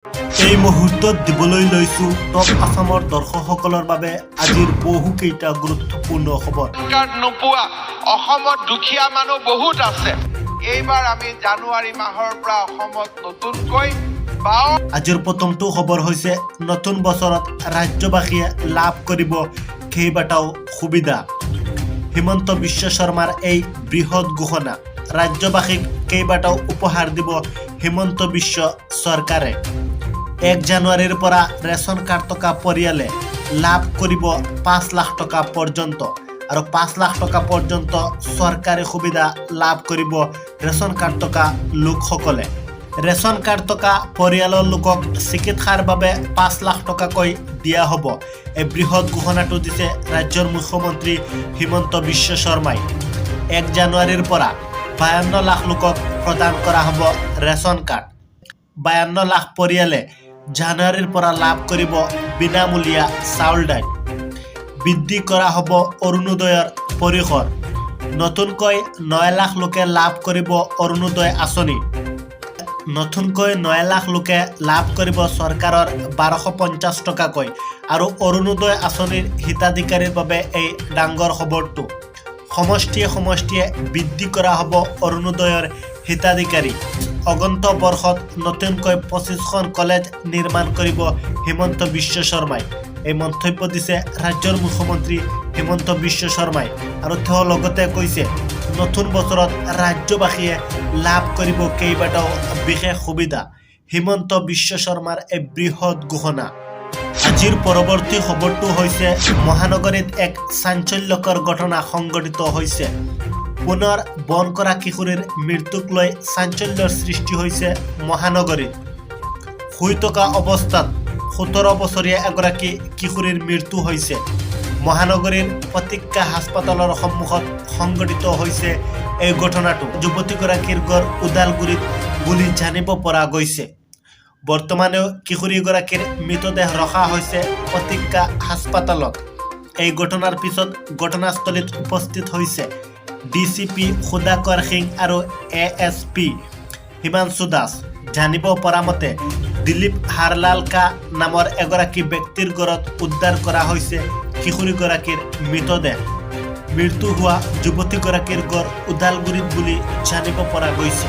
এই মুহূৰ্তত দিবলৈ লৈছো টপ আছামৰ দৰ্শকসকলৰ বাবে আজিৰ বহুকেইটা গুৰুত্বপূৰ্ণ খবৰ। কাৰ্ড নোপোৱা অসমত দুখীয়া মানুহ বহুত আছে। এইবাৰ আমি জানুৱাৰী মাহৰ পৰা অসমত নতুনকৈ বাও আজিৰ প্ৰথমটো খবৰ হৈছে, নতুন বছৰত ৰাজ্যবাসীয়ে লাভ কৰিব কেইবাটাও সুবিধা। হিমন্ত বিশ্ব শৰ্মাৰ এই বৃহৎ ঘোষণা। ৰাজ্যবাসীক কেইবাটাও উপহাৰ দিব হিমন্ত বিশ্ব চৰকাৰে। 1 জানুৱাৰীৰ পৰা ৰেচন কাৰ্ড থকা পৰিয়ালে লাভ কৰিব 5 লাখ টকা পৰ্যন্ত আৰু 5 লাখ টকা পৰ্যন্ত চৰকাৰী সুবিধা লাভ কৰিব ৰেচন কাৰ্ড থকা লোকসকলে। ৰেচন কাৰ্ড থকা পৰিয়ালৰ লোকক চিকিৎসাৰ বাবে 5 লাখ টকাকৈ দিয়া হ'ব। এই বৃহৎ ঘোষণাটো দিছে ৰাজ্যৰ মুখ্যমন্ত্ৰী হিমন্ত বিশ্ব শৰ্মাই। 1 জানুৱাৰীৰ পৰা 52 লাখ লোকক প্ৰদান কৰা হ'ব ৰেচন কাৰ্ড। 52 লাখ পৰিয়ালে জানুৱাৰীৰ পৰা লাভ কৰিব বিনামূলীয়া চাউল, দাইল। বৃদ্ধি কৰা হ'ব অৰুণোদয়ৰ পৰিসৰ। নতুনকৈ 9 লাখ লোকে লাভ কৰিব অৰুণোদয় আঁচনি। নতুনকৈ 9 লাখ লোকে লাভ কৰিব চৰকাৰৰ 1250 টকাকৈ আৰু অৰুণোদয় আঁচনিৰ হিতাধিকাৰীৰ বাবে এই ডাঙৰ খবৰটো। সমষ্টিয়ে সমষ্টিয়ে বৃদ্ধি কৰা হ'ব অৰুণোদয়ৰ হিতাধিকাৰী। আগন্তুক বৰ্ষত নতুনকৈ 25খন কলেজ নিৰ্মাণ কৰিব হিমন্ত বিশ্ব শৰ্মাই। এই মন্তব্য দিছে ৰাজ্যৰ মুখ্যমন্ত্ৰী হিমন্ত বিশ্ব শৰ্মাই আৰু তেওঁ লগতে কৈছে, নতুন বছৰত ৰাজ্যবাসীয়ে লাভ কৰিব কেইবাটাও বিশেষ সুবিধা। হিমন্ত বিশ্ব শৰ্মাৰ এই বৃহৎ ঘোষণা। আজিৰ পৰৱৰ্তী খবৰটো হৈছে, মহানগৰীত এক চাঞ্চল্যকৰ ঘটনা সংঘটিত হৈছে। পুনৰ বনকৰা কিশোৰীৰ মৃত্যুক লৈ চাঞ্চল্যৰ সৃষ্টি হৈছে মহানগৰীত। শুই থকা অৱস্থাত 17 বছৰীয়া এগৰাকী কিশোৰীৰ মৃত্যু হৈছে। মহানগৰীৰ প্ৰতীক্ষা হাস্পতালৰ সন্মুখত সংঘটিত হৈছে এই ঘটনাটো। যুৱতীগৰাকীৰ ঘৰ ওদালগুৰিত বুলি জানিব পৰা গৈছে। বৰ্তমানেও কিশোৰীগৰাকীৰ মৃতদেহ ৰখা হৈছে প্ৰতীক্ষা হাস্পতালত। এই ঘটনাৰ পিছত ঘটনাস্থলীত উপস্থিত হৈছে ডিচিপি সুধাকৰ সিং আৰু এএছপি হিমাংশু দাস। জানিব পৰা মতে, দিলীপ হাৰলালকা নামৰ এগৰাকী ব্যক্তিৰ ঘৰত উদ্ধাৰ কৰা হৈছে কিশোৰীগৰাকীৰ মৃতদেহ। মৃত্যু হোৱা যুৱতীগৰাকীৰ ঘৰ ওদালগুৰিত বুলি জানিব পৰা গৈছে।